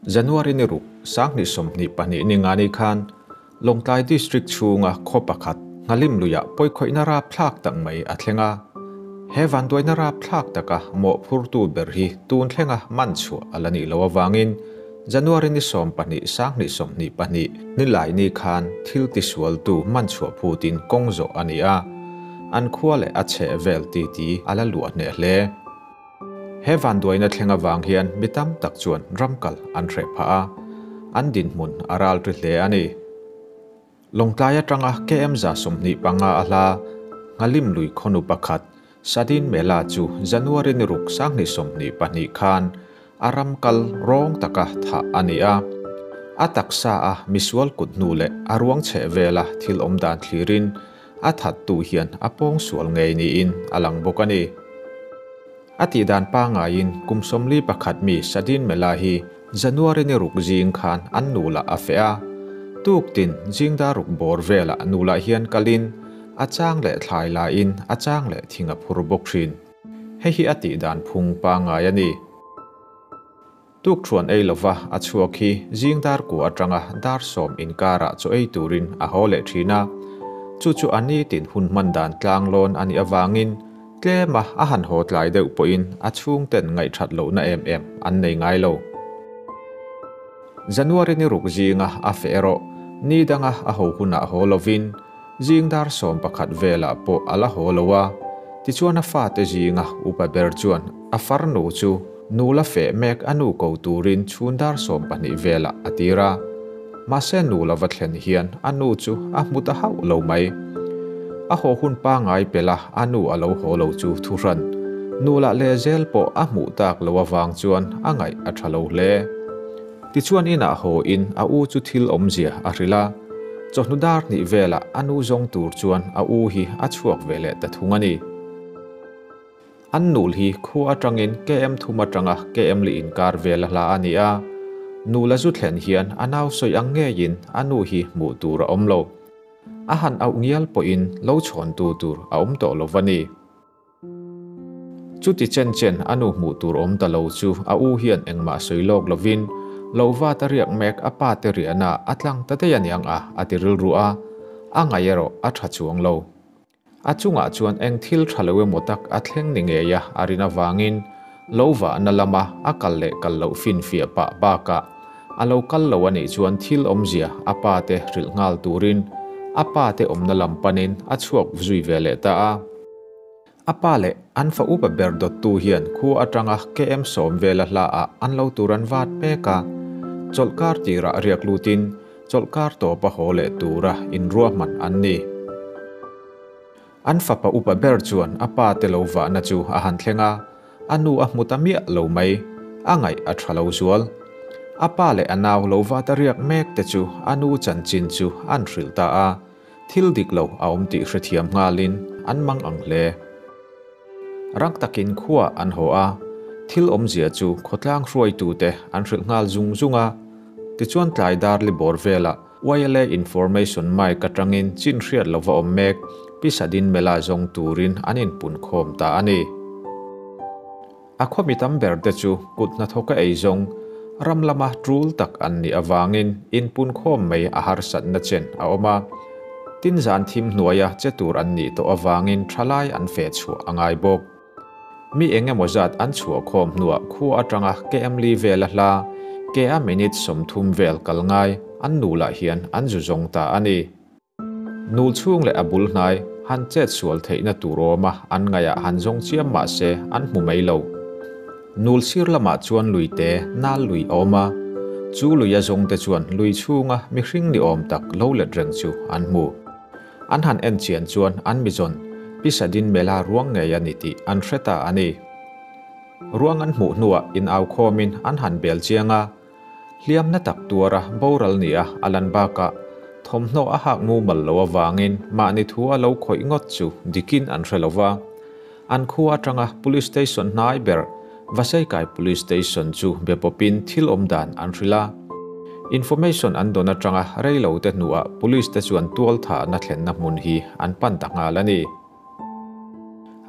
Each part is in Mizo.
January ni ruk, 2022 Ningani khan Lawngtlai District chhunga khaw pakhat Nghalim luiah pawikhawihna rapthlak tak mai a thleng a. He vanduaina rapthlak taka mawhphurtu ber hi tun thlenga man chhuah a la nih loh avangin January ni 12, 2022 Nilaini khan thil tisualtu man chhuah phutin kawng zawh a ni a, an khua leh a chheh vel titi a la luah hneh hle. He vanduaina thleng avang hian mi tam tak chuan ram kal an hreh phah a, an dinhmun a ral ri hle a ni. Lawngtlai atanga KM 25 a hla Nghalim lui khawnu pakhat Sadin Mela chu January ni ruk 2022 khan a ram kal rawng taka thah a ni a. A taksa a misual kut hnu leh a ruang chheh vela thil awm dan thlirin a thattu hian a pawng sual ngei niin a lang bawk a ni. A tih dan pangaiin kum 41 mi Sadin Mela hi January ni ruk zing khan an nula a feh a. Tuk tin zingdar ruk bawr velah nula hian kalin a chang leh thlai lain a chang leh thing a phur bawk thin. Hei hi a tih dan phung pangai a ni. Tuk thuan ei lova a chhuak hi zingdar ku atanga dar 10 inkara chu ei turin a haw leh thin a. Chu chu ani tin hun hman dan tlang lawn ani awangin tlema a han haw tlai deuh pawhin a chhung ten ngaih that lo na em em an nei ngai lo. January ni ruk zinga a fe ro ni danga a ho huna haw lovin zingdar 11 vela pawh ala haw lowa tichuan a fa te zinga upa ber chuan a farnu chu nula fe mek anu ko turin chhundar 12 vela atira mahse nula va thlen hian anu chu a hmuta hauh lo mai. A haw hun pa ngai pela anu alo haw lo chu thuhran nula le zel pawh a hmuh tak lo awang chuan a ngaih a tha lo hle. Tichuan ina haw in a u chu thil awmzia a hrila chawhnu dar hnih vela anu zawng tur chuan a u hi a chhuak ve leh ta thung a ni. An nul hi khu atangin KM thum atanga KM li inkar vela hla a ni a. Nula zu thlen hian a nau sawi ang ngeiin anu hi hmuh tur a awm lo. A han auh ngial pawhin lo chhawn tu tur a awm tawh lo va ni. Chuti chen chen anu hmuh tur awm ta lo chu a u hian engmah sawi lawk lovin lo va ta riak mek a pa te riahna a tlang ta daih aniang a a ti rilru a. A ngaih erawh a tha chuang lo. A chungah chuan eng thil tha lo emaw tak a thleng ni ngei a a rin awangin lo va na lama a kal leh kal loh fin fiah pah bakah a lo kal lo anih chuan thil awmzia a pa te hrilh nghal turin a pa te awmna lam panin a chhuak zui ve leh ta a. A pa leh an fa upa ber dawt tu hian khu atanga KM 10 vela hla a an lo tur an vat mek a. Chawlhkar tirah riak lutin chawlhkar tawpa haw leh tura inruahman an ni. An fapa upa ber chuan a pa te lo vahna chu a han thleng a, anu a hmu ta miah lo mai, a ngaih a tha lo zual. A pa leh a nau lo va ta riak mek te chu anu chanchin chu an hrilh ta a, thil dik lo a awm tih hrethiam nghalin an mang ang hle. Rang takin khua an haw a, thil awmzia chu khawtlang hruaitu te an hrilh nghal zung zung a. Tichuan tlai dar li bawr vela YLA information mic atangin chin hriat lova awm mek Pi Sadin Mela zawng turin an inpun khawm ta a ni. A khaw mi tam ber te chu kut hnathawka ei zawng ram lama tul tak an ni awangin inpun khawm mai a harsatna chen a awm a. Tin zan thim hnuaia che tur an nih tawh awangin thalai an fe chhuah a ngai bawk. Mi engemaw zat an chhuah khawm hnuah khu atanga KM li vela hla ke a minute 30 vel kal ngai an nula hian an zu zawng ta a ni. Nul chhung leh a bul hnai han chet sual theihna tur awma an ngaiah han zawng chiam mah se an hmu mai lo. Nul sir lamah chuan lui te nal lui awm a, chu lui a zawng te chuan lui chhunga mihring ni awm tak lo let reng chu an hmu. An han en chian chuan an mi zawn Pi Sadin Mela ruang ngei a ni tih an hre ta a ni. Ruang an hmuh hnuah in au khawmin an han bel chiang a, hliam na tak tuara boral ni a alan bakah thawmhnaw a hak mu mal lo awangin mahni thu a lo khawih ngawt chu dikin an hre lova. An khu atanga police station hnai ber Vasaikai police station chu bepawpin thil awm dan an hrila. Information an don atanga reilo te hnuah police te chuan tual tha na thlen na hmun hi an pan ta nghal a ni.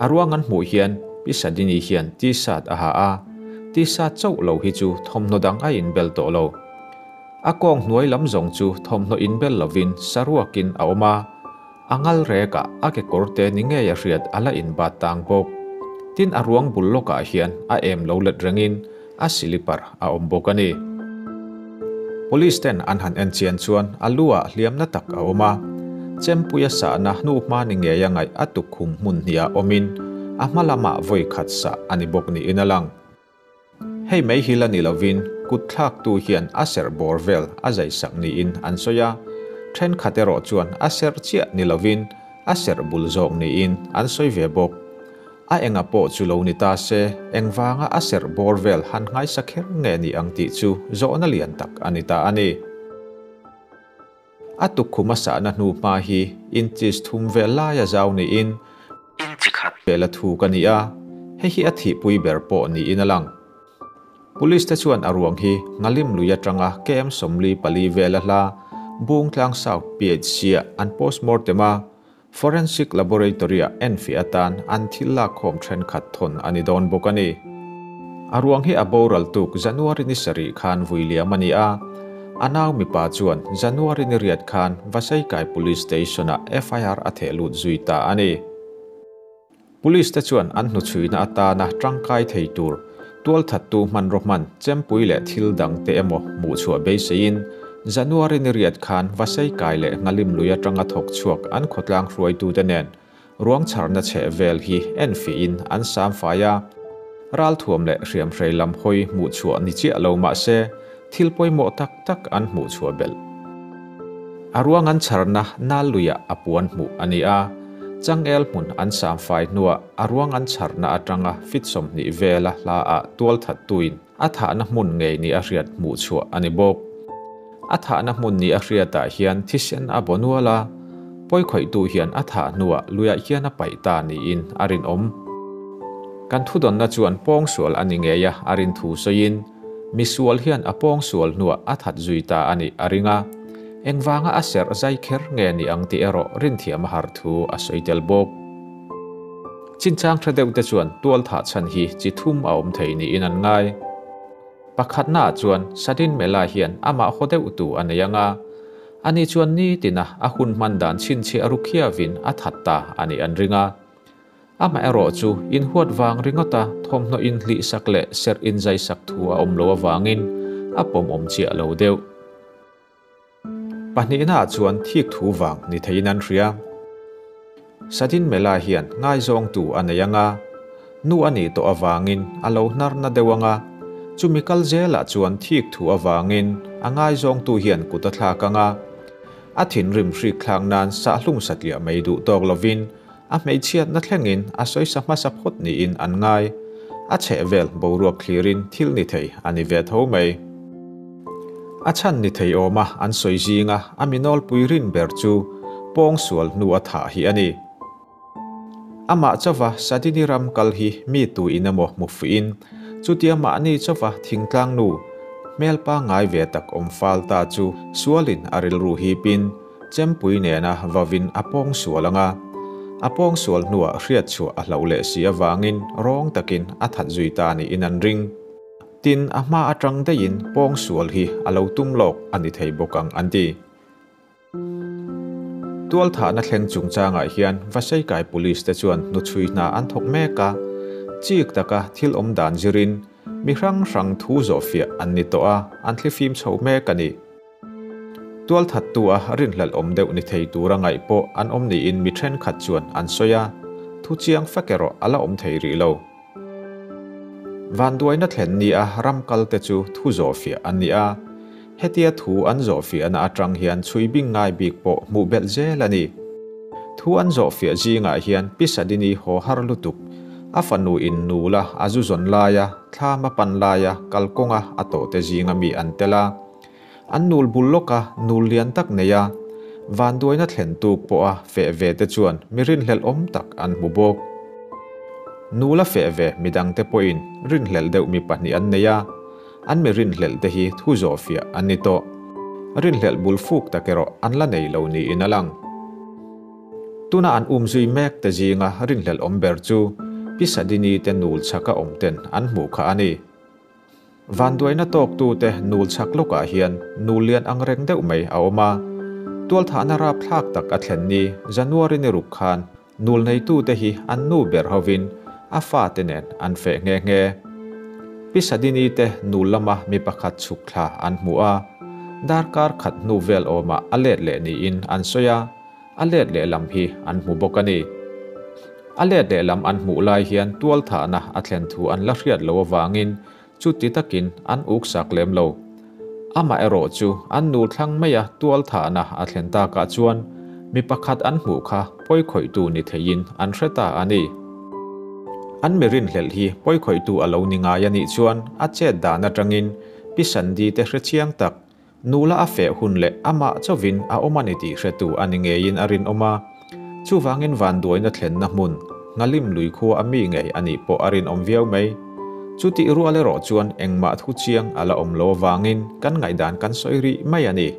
A ruang an hmuh hian Pi Sadini hian t-shirt a ha a, Tisa chauh lo hi chu thawmhnaw dang a inbel tawh lo. A kawng hnuai lam zawng chu thawmhnaw inbel lovin saruakin a awm a, a ngal rekah a kekawr te ni ngei a hriat a la inbat tang bawk. Tin a ruang bul lawkah hian a em lo let rengin a silipar a awm bawk a ni. Police ten an han en chian chuan a lu ah hliamna tak a awm a, chempuia sahna hnuhma ni ngei a ngaih a tukkhum hmun hniah awmin a hma lamah vawi khat sah a ni bawk niin a lang. Hei mai hi la ni lovin kut thlaktu hian a serh bawr vel a zai sak niin an sawi a, thenkhat erawh chuan a serh chiah ni lovin a serh bul zawk niin an sawi ve bawk. A enga pawh chu lo ni ta se, engvanga a serh bawr vel han nghaisa kher nge ni ang tih chu zawhna lian tak a ni ta a ni. A tukkhum a sahna hnu hma hi inches thum vel laia zau niin Inchi khat. Vela thuk a ni a, hei hi a thihpui ber pawh niin a lang. Police te chuan a ruang hi Ngalim lui atanga KM 44 vela hla Bungtlang South PHC-ah an postmortem a, Forensic Laboratory-ah enfiah atan an thil lakkhawm thenkhat thawn a ni dawn bawk a ni. A ruang hi a boral tuk January ni sarih khan vui liam a ni a, a nau mipa chuan January ni riat khan Vasaikai Police Station-ah FIR a theh lut zui ta a ni. Police te chuan an hnuchhuina atana tangkai thei tur tualthattu hmanraw hman chempui leh thil dang te emaw hmuhchhuah beiseiin January ni riat khan Vaseikai leh Nghalim lui atanga thawk chhuak an khawtlang hruaitute nen ruang chharna chheh vel hi enfihin an sam fai a. Ralthuam leh hriamhrei lam hawi hmuhchhuah ni chiah lo mahse thil pawimawh tak tak an hmuhchhuah belh. A ruang an chharna nal luiah a puan hmuh a ni a, changel hmun an sam fai hnuah a ruang an chharna atanga fit 20 vela hla ah tualthattuin a thahna hmun ngei ni a hriat hmuhchhuah a ni bawk. A thahna hmun ni a hriatah hian thisen a baw nual a, pawikhawihtu hian a thah hnuah luiah hian a paih ta niin a rinawm. Kan thudawnna chuan pawngsual a ni ngei a, a rin thu sawiin, Misual hian a pawngsual hnuah a that zui ta a nih a ring a, engvanga a serh zai kher nge ni ang tih erawh rinthiam a har thu a sawi tel bawk. Chinchang tha deuh te chuan tual thah chhan hi chi thum a awm thei niin an ngai. Pakhatnaah chuan Sadin Mela hian amah haw deuh tu a nei ang a, ani chuan nitina a hun hman dan chhinchhiah ru khiavin a that ta a nih an ring a. Amaherawh chu inhuat vang ringawta thawmhnaw inhlih sak leh serh inzai sak thu a awm lo avangin a pawmawm chiah lo deuh. Pahnihnaah chuan thik thu vang ni theiin an hria. Sadin Mela hian ngaizawngtu a nei ang a, nu a nih tawh avangin a lo hnarna deuh ang a, chumi kal zelah chuan thik thu avangin a ngaizawngtu hian kut a thlak ang a, a thinrim hrik thlak nan sahlung satliah mai duh tawk lovin A hmeichhiatna thlengin a sawisa hmasa phawt niin an ngai. A chhehvel boruak thlirin thil ni thei a ni ve tho mai. A chhan ni thei awma an sawi zinga a mi nawlpui rin ber chu pawngsual hnu a thah hi a ni. Amah chauva Sadini ram kal hi mi tu in emaw hmu fuihin chutia mahni chauva thingtlang nu hmel pangngai ve tak awm fal ta chu sualin a rilru hipin Chempui nena vavin a pawngsual ang a, a pawngsual hnuah hriatchhuah a hlauh leh si avangin rawng takin a that zui ta niin an ring. Tin, a hma atang daihin pawngsual hi a lo tum lawk a ni thei bawk ang an ti. Tualthahna thleng chungchangah hian Vaseikai Police te chuan hnuchhui hna an thawk mek a, chik taka thil awm dan zirin mi hrang hrang thu zawhfiah an ni tawh a, an thlifim chho mek a ni. Tualthattu a rinhlelh awm deuh ni thei tura ngaih pawh an awm niin mi thenkhat chuan an sawi a, thu chiang fek erawh a la awm thei rih lo. Vanduaina thlen nia ram kalte chu thu zawhfiah an ni a, hetia thu an zawhfiahna atang hian chhui bing ngai bik pawh hmuh belh zel a ni. Thu an zawhfiah zingah hian Pi Sadini haw har lutuk, a fanu in nula a zu zawn laia thlam a pan laia kalkawnga a tawhte zinga mi an tel a, An nul bul lawka nul lian tak nei a, vanduaina thlen tuk pawha feh ve te chuan mi rinhlelh awm tak an hmu bawk. Nula feh ve midangte pawhin rinhlelh deuh mi pahnih an nei a, an mi rinhlelh te hi thu zawhfiah an ni tawh. Rinhlelh bul fuk tak erawh an la nei lo niin a lang. Tuna an umzui mek te zinga rinhlelh awm ber chu Pi Sadini te nul chhaka awm ten an hmuh kha a ni. Vanduaina tawktute nul chak lawkah hian nul lian ang reng deuh mai a awm a. Tualthahna rapthlak tak a thlen ni January ni ruk khan nul neitute hi an nu ber hovin a fate nen an feh nghe nghe. Pi Sadini te nul lama mi pakhat chhuk thla an hmu a, darkar khat hnu vel awmah a let leh niin an sawi a. A let lehlam hi an hmu bawk a ni. A let lehlam an hmuh lai hian tualthahna a thlen thu an la hriat lo avangin chuti takin an uksak lem lo. Amaherawh chu an nu thlang maia tualthahna a thlen takah chuan mi pakhat an hmuh kha pawikhawihtu ni theiin an hre ta a ni. An mi rinhlelh hi pawikhawihtu a lo ni ngai a nih chuan a chet dan atangin Pi Sandi te hrechiang tak Nula a feh hun leh amah chauhin a awm a ni tih hretu a ni ngeiin a rinawm a. Chuvangin vanduaina thlenna hmun, Nghalim lui khua a mi ngei a nih pawh a rinawm viau mai. Chutih rual erawh chuan engmah thu chiang a la awm lo avangin kan ngaihdan kan sawi rih mai a ni.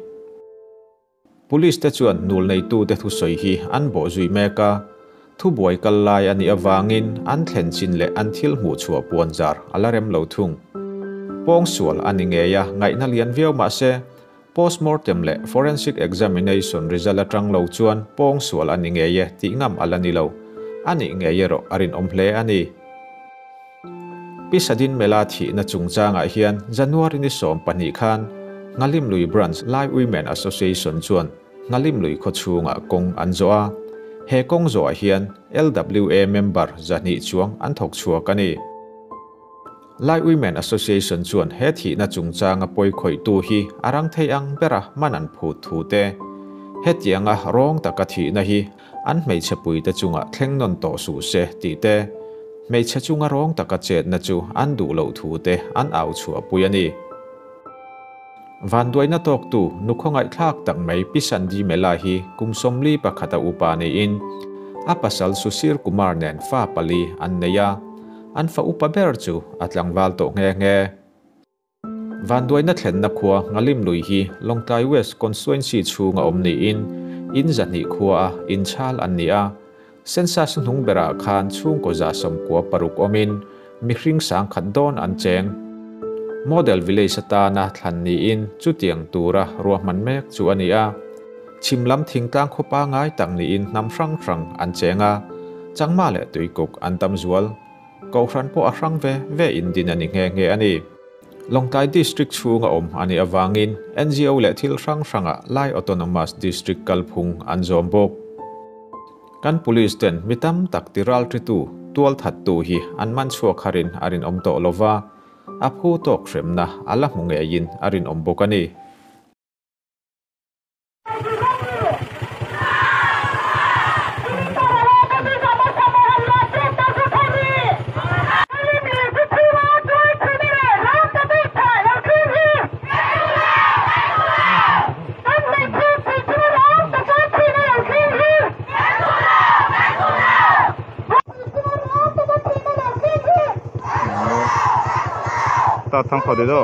Police te chuan nul neitute thusawi hi an bawh zui mek a, thubuai kal lai a nih avangin an thlen chin leh an thil hmuh chhuah puan zar a la rem lo thung. Pawngsual a ni ngei a, ngaihna lian viau mah se, postmortem leh forensic examination result atang lo chuan pawngsual a ni ngei e tih ngam a la ni lo. A nih ngei erawh a rinawm hle a ni. Pi Sadin Mela thihna chungchangah hian January ni 12 khan Nghalim Lui Branch Lai Women Association chuan Nghalim Lui khaw chhungah kawng an zawh a, he kawng zawhah hian LWA member 200 chuang an thawk chhuak a ni. Lai Women Association chuan he thihna chungchanga pawi khawihtu hi a rang thei ang bera man an phut thu te, hetianga rawng taka thihna hi An hmeichhe puite chungah thleng nawn tawh suh se tih te, hmeichhe chunga rawng taka chetna chu an duh loh thu te an au chhuahpui a ni. Vanduaina tawktu nu khawngaihthlak tak mai Pi Sandi Mela hi kum 41 a upa niin a pasal Susir Kumar nen fa pali an nei a, an fa upa ber chu a tlangval tawh nghe nghe. Vanduaina thlenna khua Ngalim lui hi Lawngtlai West Constituency chhunga awm niin in 200 khua a inchhal an ni a. Census hnung berah khan chhungkaw 96 awmin mihring 1000 dawn an cheng. Model village atana thlan niin chutiang tura ruahman mek chu a ni a. Chhim lam thingtlang khawpa ngai tak niin hnam hrang hrang an cheng a, Changma leh Tuikuk an tam zual. Kohhran pawh a hrang ve ve in din a ni nghe nghe a ni. Lawngtlai District chhunga awm a nih avangin NGO leh thil hrang hrangah Lai Autonomous District kalphung an zawm bawk. Kan Police ten mi tam tak ti ralṭitu, tualthattu hi an man chhuak harin a rinawm tawh lova, a phu tawk hremna a la hmu ngeiin a rinawm bawk a ni. Ta thang khaw de do.